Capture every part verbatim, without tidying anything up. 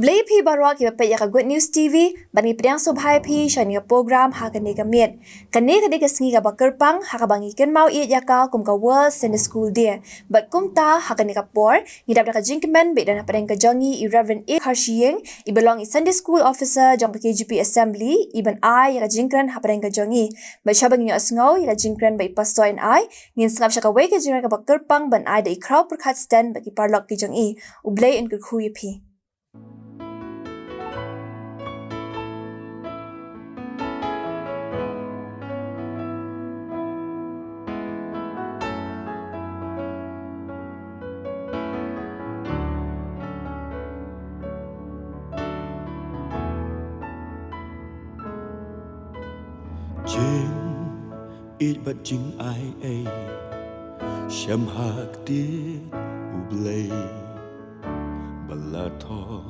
Khublei ïa phi baroh kiba peit ïa ka Good News T V, bad ngi pdiang sngewbha ïa phi sha kane ka program ha kane ka miet. Kane ka dei ka sngi kaba kyrpang, ha kaba ngi kynmaw ïa ka kum ka World Sunday School Day. Bad kumta, ha kane ka por, ngi dap da ka jingkmen ba i don hapdeng ka jong ngi i Reverend A Kharshiing, iba long i Sunday School Officer jong ka K J P Assembly, iban ai ïa ka jingkren hapdeng ka jong ngi. Bad shwa ban ïohsngew ïa ka jingkren ba i Pastor in ai, ngin sngap sha kawei ka jingkren kaba kyrpang ban ai da i Khraw Pyrkhat Sten bad ki paralok ki jong i. U Blei un kyrkhu ïa phi. Jingïeit bad jingai ei, shem ha ktien U Blei ba la thoh,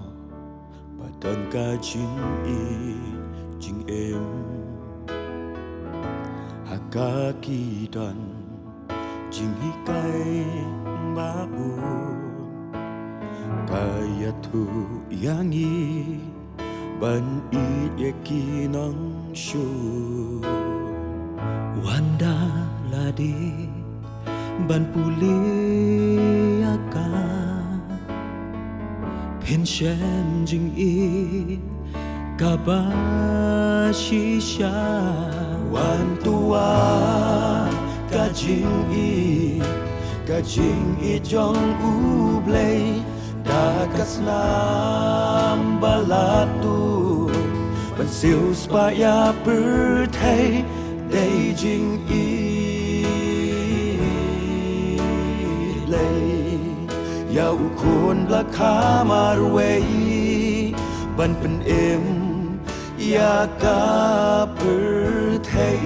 ba don ka jingïeit jingim. Ha ka ki don jinghikai ba u ka ïathuh ïa ngi ban ïeit ïa ki nongshun. Wan da lade ban pule ïa ka, phin shem jingïeit kaba shisha. Wan tuh ïa ka jingïeit, ka jingïeit jong U Blei, da ka snam ba la tuh ban siewspah ïa pyrthei, dei jingïeit Blei ïa U Khun ba la kham marwei ban pynim ïa ka pyrthei.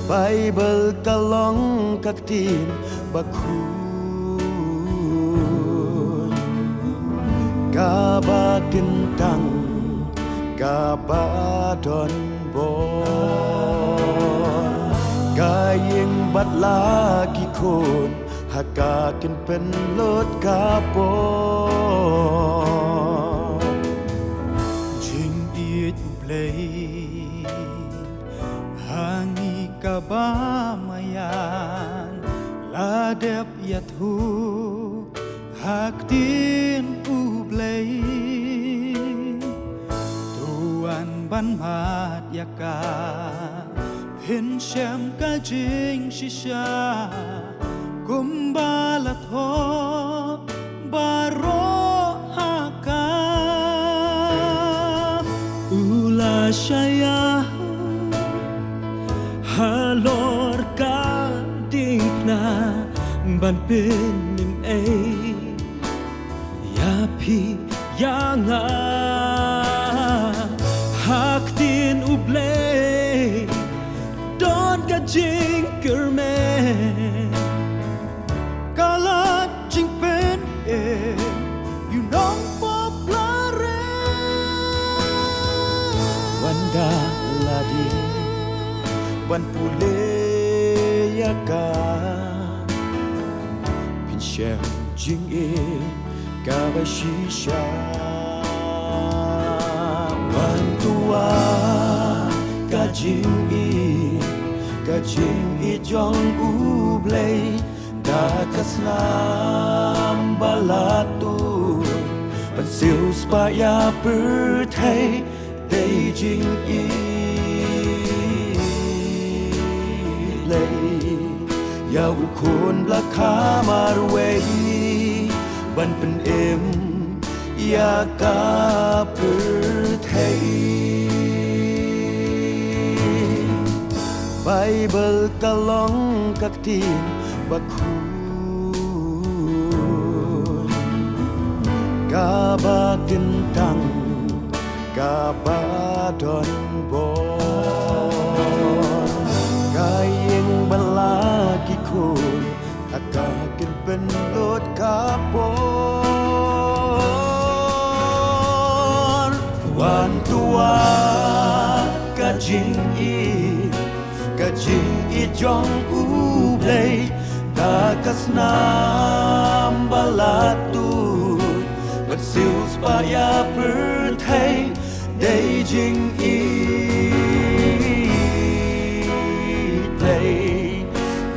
Baibl ka long ka ktien bakhuid kaba kyntang kaba don bor. Ka ïing bad la ki khun ha ka kin pynlut ka por. Jingïeit U Blei ha ngi kaba maïan la dep ïathuh ha ktien U Blei. To wan ban mad ïa ka, phin shem ka jingshisha kumba la thoh baroh ha ka. U la shah ïa u halor ka diengphna ban pynim ei ïa phi ïa nga. Ha ktien U Blei don ka jingkyrmen, ka la jingpynim ïa u nongpop la rit. Wan da lade ban pule ïa ka, phin shem jingïeit kaba shisha. Wan tuh ïa ka jingïeit, ka jingïeit jong U Blei, da ka snam ba la tuh ban siewspah ïa pyrthei, dei jingïeit Blei ïa U Khun ba la kham marwei ban pynim ïa ka pyrthei. Baibl ka long ka ktien bakhuid kaba kyntang kaba don bor. Ka ïing bad la ki khun ha ka kin pynlut ka por. Wan tuh ïa ka jingïeit, ka jingïeit jong U Blei, Da ka snam ba la tuid bad siewspah ïa pyrthei, dei jingïeit Blei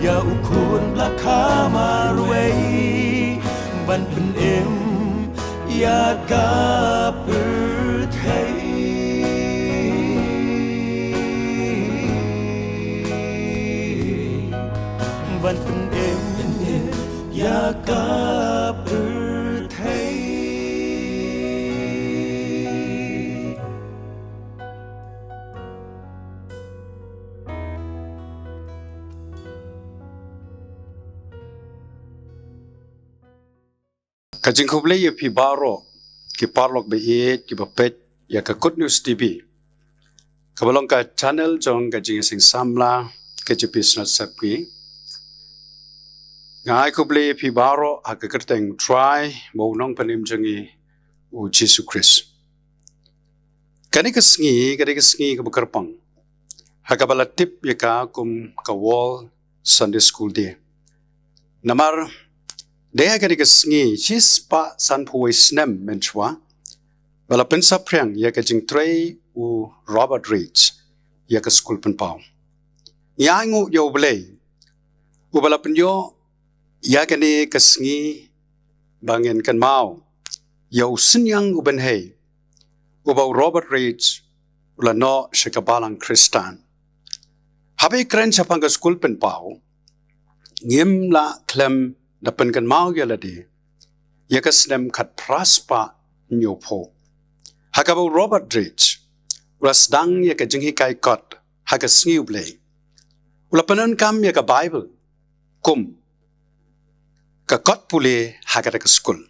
ïa u khun ba la kha marwei, ban pynim ïa ka pyrthei. Ban pynim ïa ka pyrthei. Ka jingkhublei ïa phi baroh ki paralok ba ïeit kiba peit ïa ka Good News T V, kaba long ka channel jong ka jingïaseng samla ka jingpynsngew sepngi. Nga ai khublei ïa phi baroh ha ka kyrteng u Trai bad u Nongpynim jong ngi u Jisu Khrist. Kane ka sngi, kane ka sngi kaba kyrpang, ha kaba la tip ïa ka kum ka World Sunday School Day. Namar dei ha kane ka sngi shispah sanphew wei snem mynshuwa ba la pynsaphriang ïa ka jingtrei u Robert Raikes ïa ka skul pynpaw. Ngi ainguh ïa U Blei uba la pynïoh ïa kane ka sngi ba ngin kynmaw ïa u synñiang u bynhei uba u Robert Raikes u la noh sha ka balang Khristan. Haba ïakren shaphang ka skul pynpaw, ngim lah khlem da pynkynmaw ïa lade ïa ka snem khatphra-spah hynñiewphew, ha kaba u Robert Raikes u la sdang ïa ka jinghikai kot ha ka sngi U Blei. U la pyndonkam ïa ka Baibl kum ka kot pule ha kata ka skul.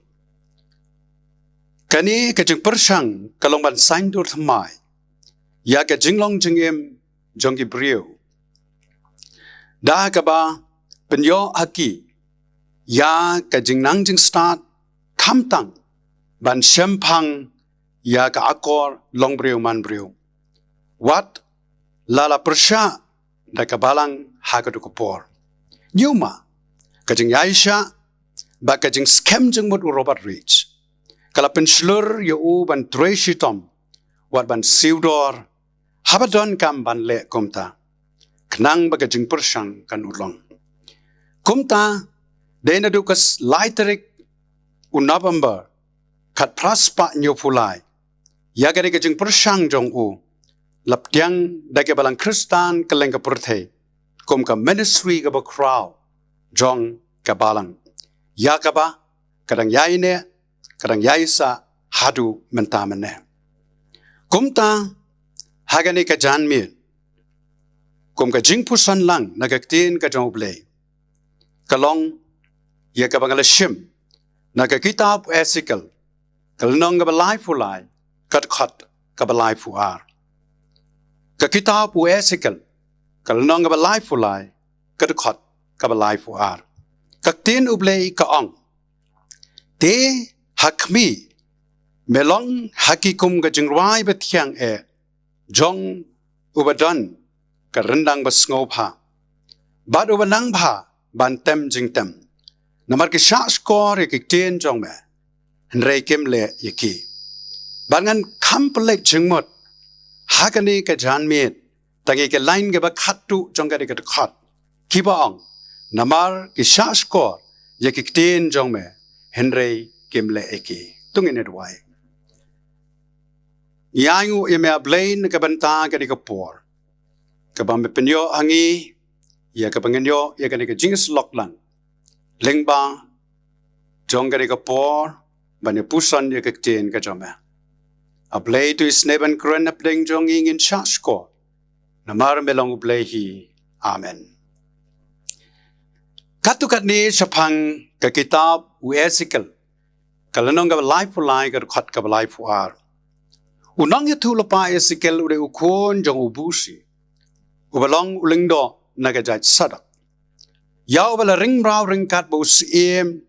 Kane ka jingpyrshang ka long ban saiñdur thymmai ïa ka jinglong jingim jong ki briew, da kaba pynïoh ha ki ïa ka jingnang jingstad, khamtam ban shemphang ïa ka akor longbriew manbriew, wat la la pyrshah da ka balang ha kato ka por. Ñiuma, ka jingïaishah bad ka jingskhem jingmut u Robert Raikes ka la pynshlur ïa u ban trei shitom, wat ban siew dor haba donkam ban leh kumta, khnang ba ka jingpyrshang kan urlong. Kumta, dei naduh ka s-, lai tarik u November khatphra-spah hynñiewphew lai, ïa kane ka jingpyrshang jong u la pdiang da ki balang Khristan kylleng ka pyrthei kum ka ministry kaba khraw jong ka balang, ïa kaba ka dang ïaineh, ka dang ïaisah haduh mynta mynne. Kumta, ha kane ka janmiet, kum ka jingpuson lang na ka ktien ka jong U Blei, ka long ïa kaba nga la shim na ka kitab u Esekiel, ka lynnong kaba laiphew lai, ka dkhot kaba laiphew ar. Ka kitab u Esekiel, ka lynnong kaba laiphew lai, ka dkhot kaba laiphew ar. Ka ktien U Blei ka ong: Te ha khmih, me long ha ki kum ka jingrwai bathiang eh jong uba don ka ryndang ba sngewbha bad uba nang bha ban tem jingtem. Namar ki shahshkor ïa ki ktien jong me, hynrei kim leh ïa ki. Bad ngan kham pynleit jingmut ha kane ka janmiet tang ïa ki lain kiba khatduh jong kane ka dkhot, kiba ong: Namar ki shahshkor ïa ki ktien jong me, hynrei kim leh ïa ki. To ngin ïa duwai. Ngi ainguh ïa me, A Blei, na ka bynta kane ka por kaba me pynïoh ha ngi, ïa kaba ngin ïoh ïa kane ka jingïasyllok lang lyngba jong kane ka por ban ïa puson ïa ka ktien ka jong me. A Blei, to isynei ban kren hapdeng jong ngi, ngin shahshkor, namar me long U Blei hi. Amen. Katto katne shaphang ka kitab u Esekiel, ka lynnong kaba laiphew lai, ka dkhot kaba laiphew ar. U nongïathuhlypa Esekiel u dei u khun jong u Buzi, uba long u lyngdoh na ka jaid Sadok, ïa uba la ring mraw ryngkat bad u syiem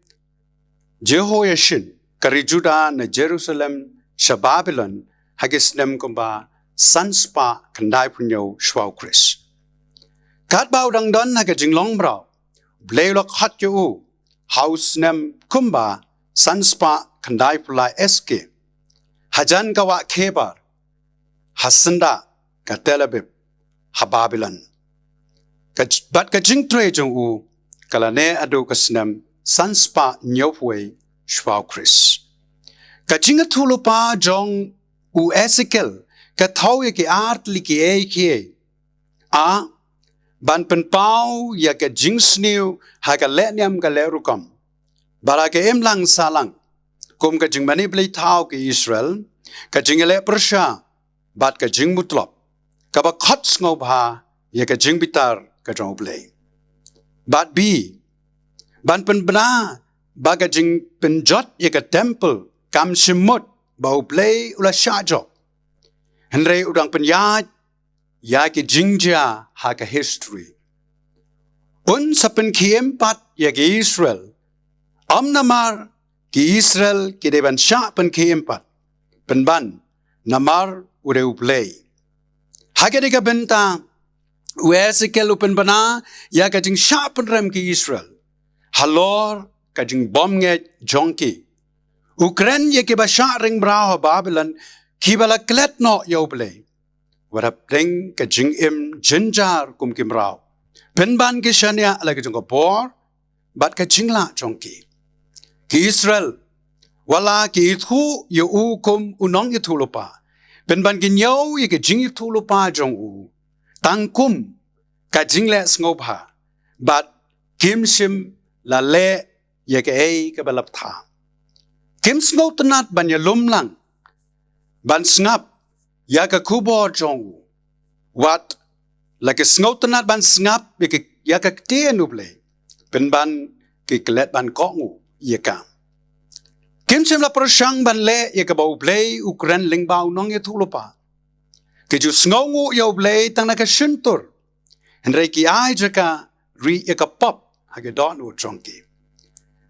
Jehoiachin ka ri Judah na Jerusalem sha Babilon ha ki snem kumba san spah khyndai phew hynñiew shuwa u Khrist. Katba u dang don ha ka jinglong mraw, Blei u la khot ïa u ha u snem kumba san spah khyndai phew lai S K, hajan ka wah Khebar, ha syndah ka Tel Abib, ha Babilon. Ka j-, bad ka jingtrei jong u ka la neh haduh ka snem san spah hynñiew phew wei shaphang u Khrist. Ka jingïathuhlypa jong u Esekiel ka thew ïa ki ar tylli kiei kiei. A, ban pynpaw ïa ka jingsniew ha ka lehniam ka lehrukom, bad ha ka imlang sahlang, kum ka jingmane bleithaw ki Israel, ka jingïaleh pyrshah, bad ka jingmutlop, kaba khot sngewbha ïa ka jingbitar ka jong U Blei. Bad B, ban pynbna ba ka jingpynjot ïa ka templ kam shym mut ba U Blei u la shah jop, hynrei u dang pynïaid ïa ki jingjia ha ka history. Un sa pynkhie im pat ïa ki Israel, ym namar ki Israel ki dei ban shah pynkhie im pat, pynban namar u dei U Blei. Ha katei ka bynta u Esekiel u pynbna ïa ka jingshah pynrem ki Israel halor ka jingbymngeit jong ki. U kren ïa kiba shah ring mraw ha Babilon, kiba la klet noh ïa U Blei. Wat hapdeng ka jingim jynjar kum ki mraw, pynban ki shaniah la ka jong ka bor bad ka jinglah jong ki. Ki Israel, wat la ki ithuh ïa u kum u nongïathuhlypa, pynban ki ñiew ïa ka jingïathuhlypa jong u tang kum ka jingleh sngewbha, bad kim shym la leh ïa kaei kaba la bthah. Kim sngewtynnat ban ïalum lang ban sngap ïa ka khubor jong u. Wat la ki sngewtynnat ban sngap ïa ka, ïa ka ktien U Blei, pynban ki klet ban kohnguh ïa ka. Kim shym la pyrshang ban leh ïa kaba U Blei u kren lyngba u nongïathuhlypa. Ki ju sngewnguh ïa U Blei tang na ka shyntur, hynrei ki ai jaka rieh ïa ka pop ha ki dohnud jong ki.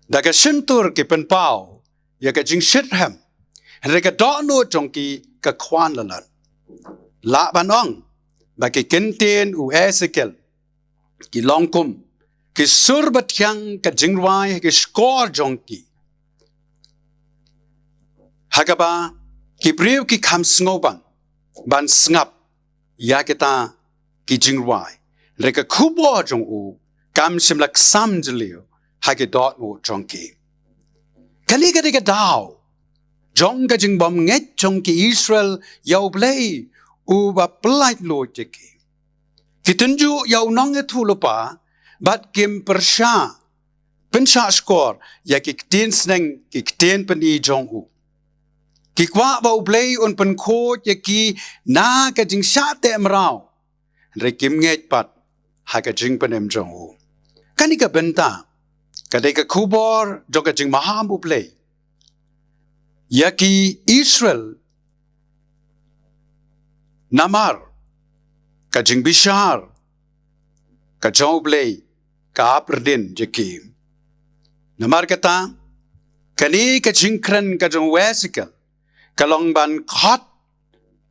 Da ka shyntur ki pynpaw ïa ka jingshitrhem, hynrei ka dohnud jong ki ka khwan lalat. Lah ban ong ba ki kyntien u Esekiel ki long kum ki sur ba thiang ka jingrwai ha ki shkor jong ki, ha kaba ki briew ki kham sngewbang ban sngap ïa kita ki jingrwai, hynrei ka khubor jong u kam shym la ksam jylliew ha ki dohnud jong ki. Kane ka dei ka daw jong ka jingbymngeit jong ki Israel ïa U Blei uba pyllait luid ïa ki. Ki tynjuh ïa u nongïathuhlypa bad kim pyrshah, pynshah shkor ïa ki ktien sneng, ki ktien pyni jong u. Ki kwah ba U Blei un pynkhuid ïa ki na ka jingshah teh mraw, hynrei kim ngeit pat ha ka jingpynim jong u. Kane ka bynta ka dei ka khubor jong ka jingmaham U Blei ïa ki Israel, namar ka jingbishar ka jong U Blei ka ap rdin ïa ki. Namar kata, kane ka jingkren ka jong u Esekiel ka long ban khot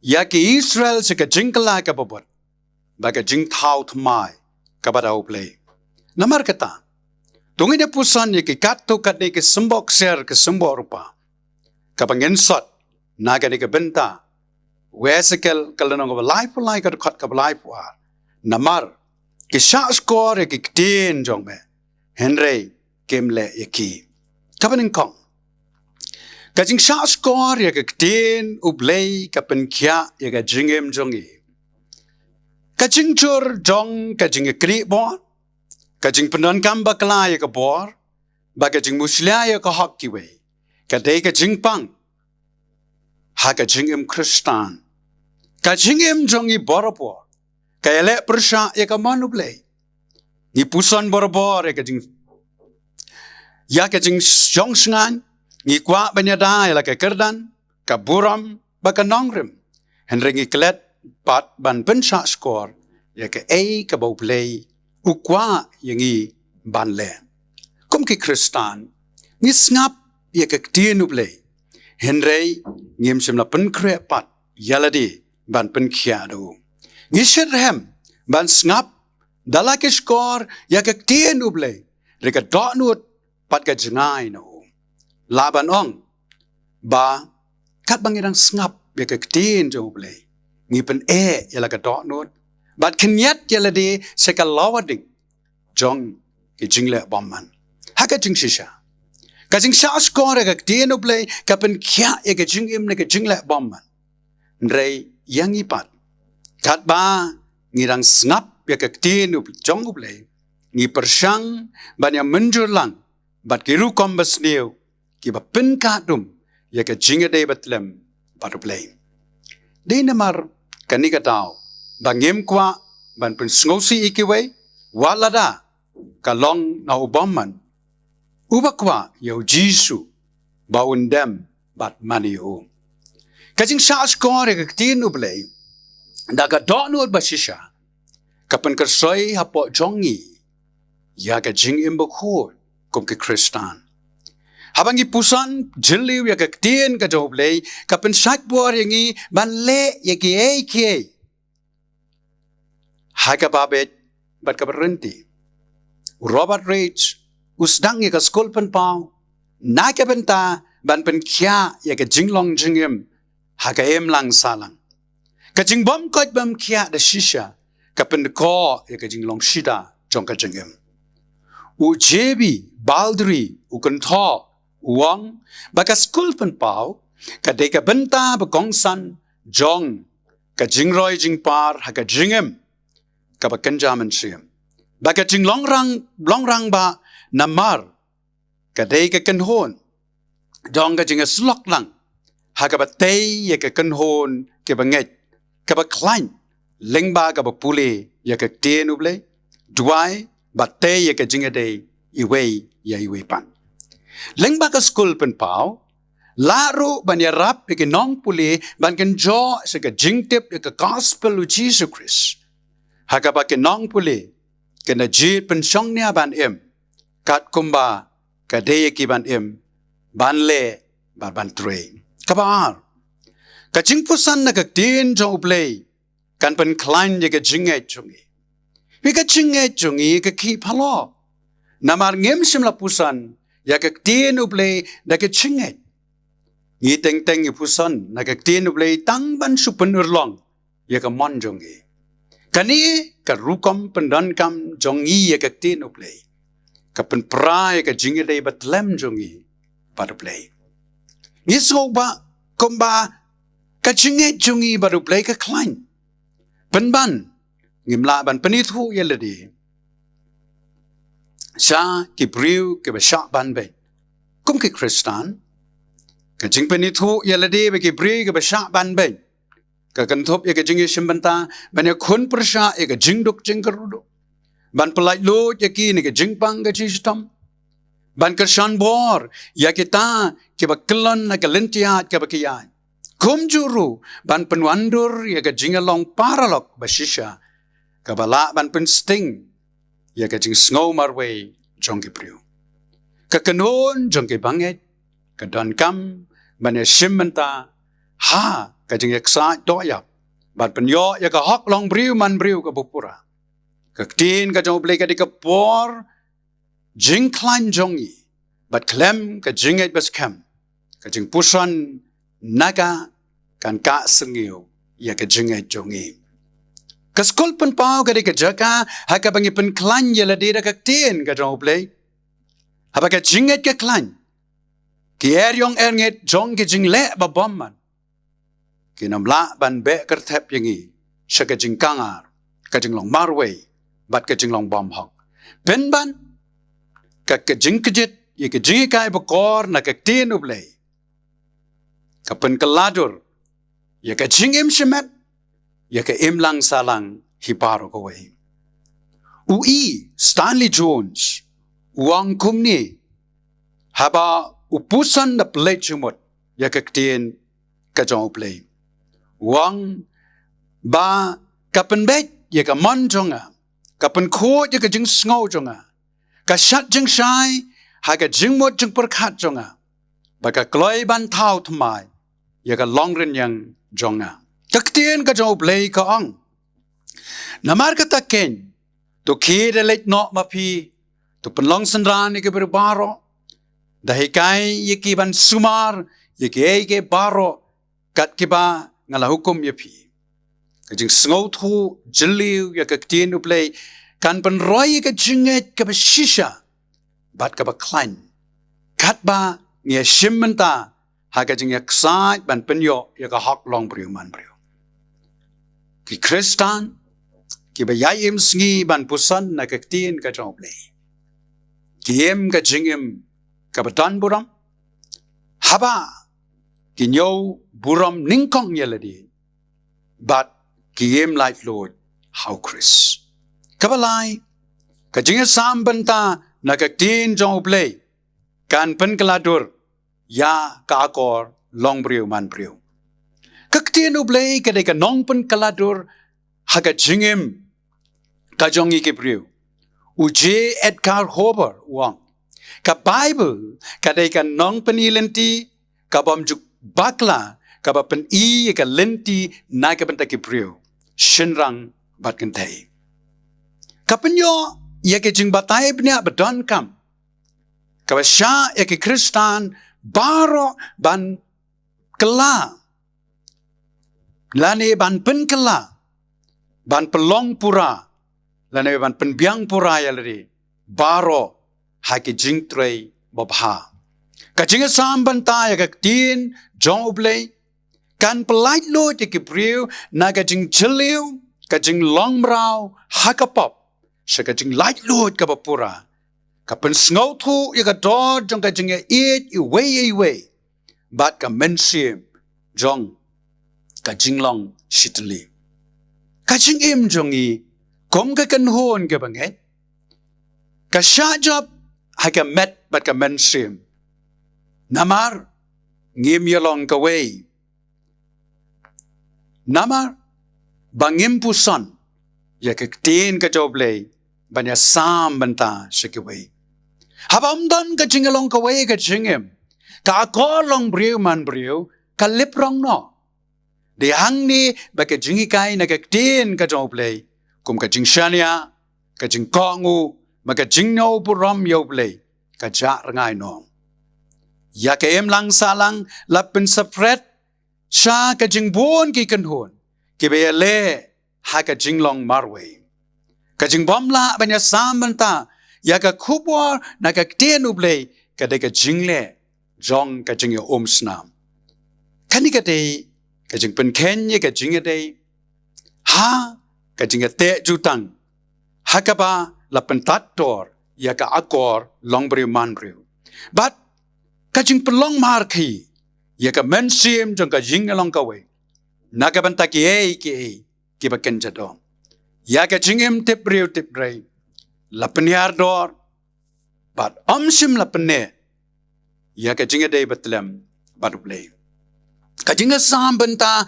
ïa ki Israel sha ka jingkylla kaba bud bad ka jingthaw thymmai kaba da U Blei. Namar kata, to ngin ïa puson ïa ki katto katne ki symbok ksiar ki symbok rupa, kaba ngin sot na kane ka bynta. U Esekiel ka lynnong kaba laiphew lai, ka dkhot kaba laiphew ar. Namar ki shah shkor ïa ki ktien jong me, hynrei kim leh ïa ki. Kaba nyngkong, ka jingshah shkor ïa ka ktien U Blei ka pynkhiah ïa ka jingim jong ngi. Ka jingjur jong ka jingïaknieh bor, ka jingpyndonkam bakla ïa ka bor, bad ka jingmushlia ïa ka hok kiwei, ka dei ka jingpang ha ka jingim Khristan. Ka jingim jong ngi borabor ka ïaleh pyrshah ïa ka mon U Blei. Ngi puson borabor ïa ka jing, ïa ka jingshong shngaiñ, ngi kwah ban ïada ïa la ka kyrdan, ka burom bad ka nongrim, hynrei ngi klet pat ban pynshah shkor ïa kaei kaba U Blei u kwah ïa ngi ban leh. Kum ki Khristan, ngi sngap ïa ka ktien U Blei, hynrei ngim shym la pynkhreh pat ïa lade ban pynkhiah da u. Ngi shitrhem ban sngap da la ki shkor ïa ka ktien U Blei, re ka dohnud bad ka jngai na u. Lah ban ong ba katba ngi dang sngap ïa ka ktien jong U Blei, ngi pyneh ïa la ka dohnud bad khynñiat ïa lade sha ka lawa ding jong ki jingleh bymman. Ha ka jingshisha, ka jingshah shkor ïa ka ktien U Blei ka pynkhiah ïa ka jingim na ka jingleh bymman. Hynrei ïa ngi pat, katba ngi dang sngap ïa ka ktien jong U Blei, ngi pyrshang ban ïa mynjur lang bad ki rukom basniew kiba pynkahdum ïa ka jingïadei batlem bad U Blei. Dei namar kane ka daw ba ngim kwah ban pynsngewsih ïa kiwei, wat lada ka long na u bymman uba kwah ïa U Jisu ba un dem bad mane ïa u. Ka jingshah shkor ïa ka ktien U Blei da ka dohnud ba shisha ka pynkyrsoi hapoh jong ngi ïa ka jingim bakhuid kum ki Khristan. Haba ngi puson jylliew ïa ka ktien ka jong U Blei, ka pynshait bor ïa ngi ban leh ïa kiei kiei ha kaba beit bad kaba ryntih. U Robert Raikes u sdang ïa ka skul pynpaw na ka bynta ban pynkhiah ïa ka jinglong jingim ha ka imlang sahlang. Ka jingbymkoit bymkhiah da shisha ka pynkhuid ïa ka jinglong shida jong ka jingim. U J B Baldry u kynthoh, u ong ba ka skul pynpaw ka dei ka bynta ba kongsan jong ka jingroi jingpar ha ka jingim kaba kynja mynsiem, ba ka jinglong rang, long rangbah namar ka dei ka kynhun jong ka jingïasyllok lang ha kaba tei ïa ka kynhun kiba ngeit, kaba khlaiñ lyngba kaba pule ïa ka ktien U Blei, duwai bad tei ïa ka jingïadei iwei ïa iwei pat. Lyngba ka skul pynpaw, lah ruh ban ïarap ïa ki nongpule ban kynjoh sha ka jingtip ïa ka gospel U Jisu Khrist, ha kaba ki nongpule kin da jied pynshongnia ban im katkumba ka dei ïa ki ban im, ban leh bad ban trei. Kaba ar, ka jingpuson na ka ktien jong U Blei kan pynkhlaiñ ïa ka jingngeit jong ngi. Bad ka jingngeit jong ngi ka khih phalok, namar ngim shym la puson ïa ka ktien U Blei da ka jingngeit. Ngi teng teng ngi puson na ka ktien U Blei tang ban shu pynurlong ïa ka mon jong ngi. Kane ka rukom pyndonkam jong ngi ïa ka ktien U Blei ka pynpra ïa ka jingïadei batlem jong ngi bad U Blei. Ngi sngew ba kumba ka jingngeit jong ngi bad U Blei ka khlaiñ. Pynban ngim lah ban pynithuh ïa lade sha ki briew kiba shah ban beiñ. Kum ki Khristan, ka jingpynithuh ïa lade bad ki briew kiba shah ban beiñ ka kynthup ïa ka jingïashim bynta ban ïakhun pyrshah ïa ka jingduk jingkyrduh, ban pyllait luid ïa ki na ka jingpang ka jingshitom, ban kyrshan bor ïa kita kiba kyllon na ka lynti ïaid kaba ki ïaid. Kumjuh ruh ban pynwandur ïa ka jingïalong paralok ba shisha kaba lah ban pynsting ïa ka jingsngew marwei jong ki briew. Ka kynhun jong ki bangeit ka donkam ban ïashim bynta ha ka jingïaksaid dohïap bad pynïoh ïa ka hok long briew man briew kaba pura. Ka ktien ka jong U Blei ka dei ka por jingkhlaiñ jong ngi bad khlem ka jingngeit ba skhem, ka jingpuson na ka kan kah sngewsih ïa ka jingngeit jong ngi. Ka skul pynpaw ka dei ka jaka ha kaba ngi pynkhlaiñ ïa lade da ka ktien ka jong U Blei. Haba ka jingngeit ka khlaiñ, ki eriong erngit jong ki jingleh ba bymman kin ym lah ban beh kyrthep ïa ngi sha ka jingkangar, ka jinglong marwei bad ka jinglong bymhok. Pynban ka, ka jingkjit ïa ka jinghikai bakor na ka ktien U Blei ka pynkylla dur ïa ka jingim shimet, ïa ka imlang sahlang hi baroh kawei. U E Stanley Jones u ong kumne haba u puson da pynleit jingmut ïa ka ktien ka jong U Blei. U ong ba ka pynbeit ïa ka mon jong nga, ka pynkhuid ïa ka jingsngew jong nga, ka shad jingshai ha ka jingmut jingpyrkhat jong nga, ba ka kloi ban thaw thymmai ïa ka longrynïeng jong nga. Ka ktien ka jong U Blei ka ong, namar kata keiñ, to khie da leit noh ma phi, To pynlong synran ïa ki briew baroh, da hikai ïa ki ban sumar ïa kiei kiei baroh kat kiba nga la hukum ïa phi. Ka jingsngewthuh jylliew ïa ka ktien U Blei kan pynroi ïa ka jingngeit kaba shisha bad kaba khlaiñ, katba ngi ïa shim mynta ha ka jingïaksaid ban pynïoh ïa ka hok longbriew manbriew. Ki Khristan kiba ïai im sngi ban puson na ka ktien ka jong U Blei, ki im ka jingim kaba don burom, haba ki ñiew burom nyngkong ïa lade bad ki im laitluid ha U Khrist. Kaba lai, ka jingïasam bynta na ka ktien jong U Blei kan pynkylla dur ïa ka akor longbriew manbriew. Ka ktien U Blei ka dei ka nongpynkylla dur ha ka jingim ka jong ngi ki briew. U J. Edgar Hoover u ong, ka Baibl ka dei ka nongpyni lynti kabym ju bakla, kaba pyni ïa ka lynti na ka bynta ki briew shynrang bad kynthei. Ka pynïoh ïa ka jingbatai bniah ba donkam, kaba shah ïa ki Khristan baroh ban kylla, lane ban pynkylla, ban pynlong pura, lane ban pynbiang pura ïa lade baroh ha ki jingtrei babha. Ka jingïasam bynta ïa ka ktien jong U Blei kan pyllait luid ïa ki briew na ka jingjylliew, ka jinglong mraw ha ka pop, sha ka jinglait luid kaba pura. Ka pynsngewthuh ïa ka dor jong ka jingïaieit iwei ïa iwei bad ka mynsiem jong ka jinglong shitylli. Ka jingim jong ngi kum ka kynhun kaba ngeit ka shah jop ha ka met bad ka mynsiem. Namar ngim ïalong kawei. Namar ba ngim puson ïa ka ktien ka jong U Blei ban ïasam bynta sha kiwei. Haba ym don ka jingïalong kawei ka jingim, ka akor longbriew manbriew ka lip rong noh. Dei hangne ba ka jinghikai na ka ktien ka jong U Blei, kum ka jingshaniah, ka jingkohnguh, bad ka jingñiew burom ïa U Blei ka jah rngai noh. Ïa ka imlang sahlang la pynsaphriang sha ka jingbun ki kynhun kiba ïaleh ha ka jinglong marwei. Ka jingbymlah ban ïasam bynta ïa ka khubor na ka ktien U Blei ka dei ka jingleh jong ka jingïaumsnam. Kane ka dei ka jingpynkheiñ ïa ka jingïadei ha ka jingïateh jutang, ha kaba la pyntad dor ïa ka akor longbriew manbriew bad ka jingpynlong markhie ïa ka mynsiem jong ka jingïalong kawei na ka bynta kiei kiei kiba kynja don. Ïa ka jingim tip briew tip Blei la pynhiar dor bad ym shym la pynneh ïa ka jingïadei bathylliem bad U Blei. Ka jingïasam bynta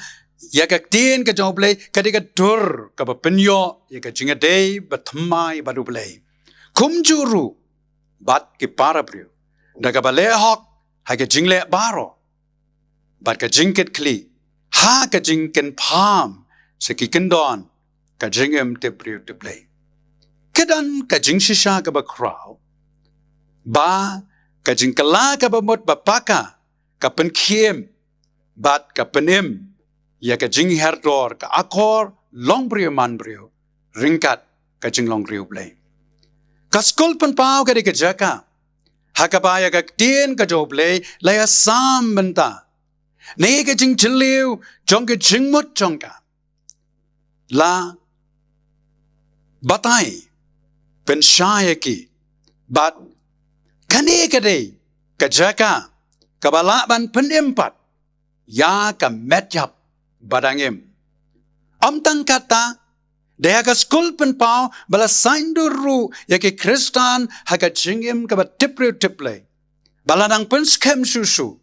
ïa ka ktien ka jong U Blei ka dei ka dur kaba pynïoh ïa ka jingïadei bathymmai bad U Blei. Kumjuh ruh bad ki para briew, da kaba leh hok ha ka jingleh baroh bad ka jingkitkhlieh ha ka jingkynpham sha ki kyndon ka jingim tip briew tip Blei. Ka don ka jingshisha kaba khraw ba ka jingkylla kaba mut ba paka ka pynkhie bad ka pynim ïa ka jinghiar dor ka akor longbriew manbriew ryngkat ka jinglong riewblei. Ka skul pynpaw ka dei ka jaka ha kaba ïa ka ktien ka jong U Blei la ïasam bynta. Ne ka jingjylliew jong ka jingmut jong ka la batai pynshai ïa ki bad kane ka dei ka jaka kaba lah ban pynim pat ïa ka met ïap ba dang im. Ym tang kata, da ïa ka skul pynpaw ba la saiñdur ruh ïa ki Khristan ha ka jingim kaba tip briew tip Blei, ba la nang pynskhem shuh shuh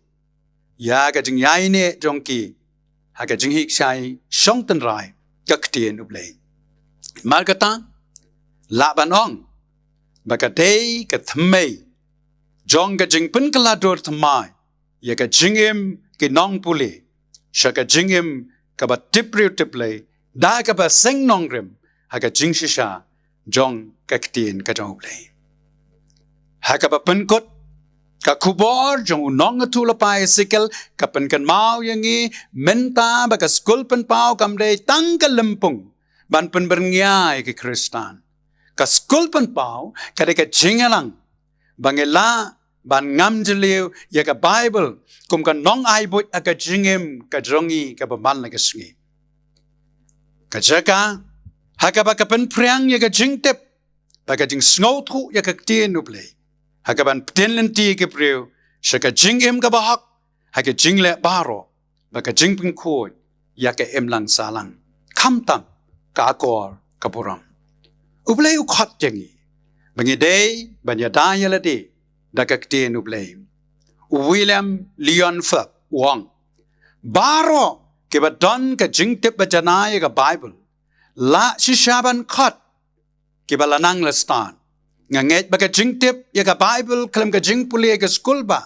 ïa ka jingïaineh jong ki ha ka jinghikai shong tynrai ka ktien U Blei. Mar kata, lah ban ong ba ka dei ka thymmei jong ka jingpynkylla dur thymmai ïa ka jingim ki nongpule sha ka jingim kaba tip briew tip Blei da kaba seng nongrim ha ka jingshisha jong ka ktien ka jong U Blei. Ha kaba pynkut, ka khubor jong u nongïathuhlypa Esekiel ka pynkynmaw ïa ngi mynta ba ka skul pynpaw kam dei tang ka lympung ban pynbyrngia ïa ki Khristan. Ka skul pynpaw ka dei ka jingïalang ba ngi lah ban ngam jylliew ïa ka Baibl kum ka nongai buit ha ka jingim ka jong ngi kaba man la ka sngi. Ka jaka ha kaba ka pynphriang ïa ka jingtip bad ka jingsngewthuh ïa ka ktien U Blei, ha kaban pynlynti ïa ki briew sha ka jingim kaba hok, ha ka jingleh baroh bad ka jingpynkhuid ïa ka imlang sahlang, khamtam ka akor ka burom. U Blei u khot ïa ngi ba ngi dei ban ïada ïa lade da ka ktien U Blei. U William Lyon Phillips u ong, baroh kiba don ka jingtip ba janai ïa ka Baibl lah shisha ban khot kiba la nang la stad. Nga ngeit ba ka jingtip ïa ka Baibl khlem ka jingpule ïa ka skulbah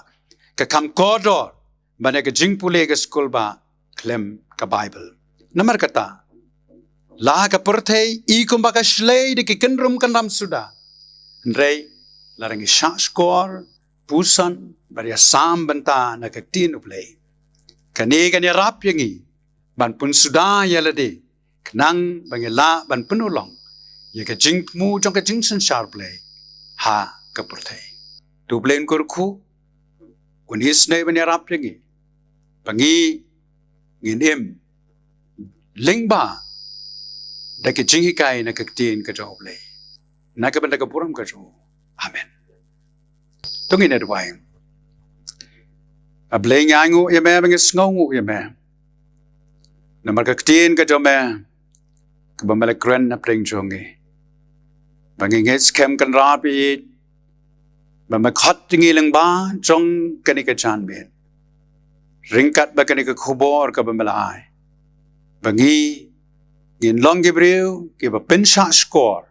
ka kham kordor ban ïa ka jingpule ïa ka skulbah khlem ka Baibl. Namar kata, la ka pyrthei i kumba ka shlei da ki kynrum kynram suda, hynrei lada ngi shahshkor, puson bad ïasam bynta na ka ktien U Blei, kane kan ïarap ïa ngi ban pynsuda ïa lade, khnang ba ngi lah ban pynurlong ïa ka jingthmu jong ka jingsynshar Blei ha ka pyrthei. To U Blei un kyrkhu, un isynei ban ïarap ïa ngi ba ngi ngin im lyngba da ka jinghikai na ka ktien ka jong U Blei, na ka bynta ka burom ka jong U. Amen. To ngin ïa duwai. A Blei, ngi ainguh ïa me, ba ngi sngewnguh ïa me namar ka ktien ka jong me kaba me la kren hapdeng jong ngi, ba ngi ngeit skhem kynrad ïa i, ba me khot ïa ngi lyngba jong kane ka janmiet, ryngkat bad kane ka khubor kaba me la ai, ba ngi ngin long ki briew kiba pynshahshkor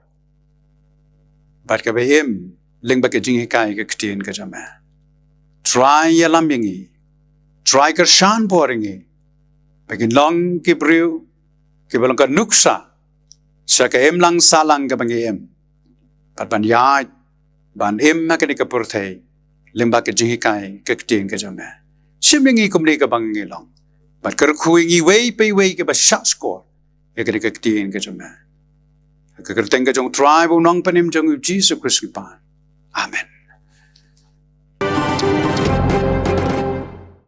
bad kaba im lyngba ka jinghikai ka ktien ka jong me. Trai ïalam ïa ngi, Trai kyrshan bor ïa ngi, ba ngin long ki briew kiba long ka nuksa sha ka imlang sahlang kaba ngi im, bad ban ïaid ban im ha kane ka pyrthei lyngba ka jinghikai ka ktien ka jong me. Shim ïa ngi kumne kaba ngi long, bad kyrkhu ïa ngi iwei pa iwei kiba shahshkor ïa kane ka ktien ka jong me. Ha ka kyrteng ka jong U Trai bad U Nongpynim jong ngi U Jisu Khrist ngi pan. Amen.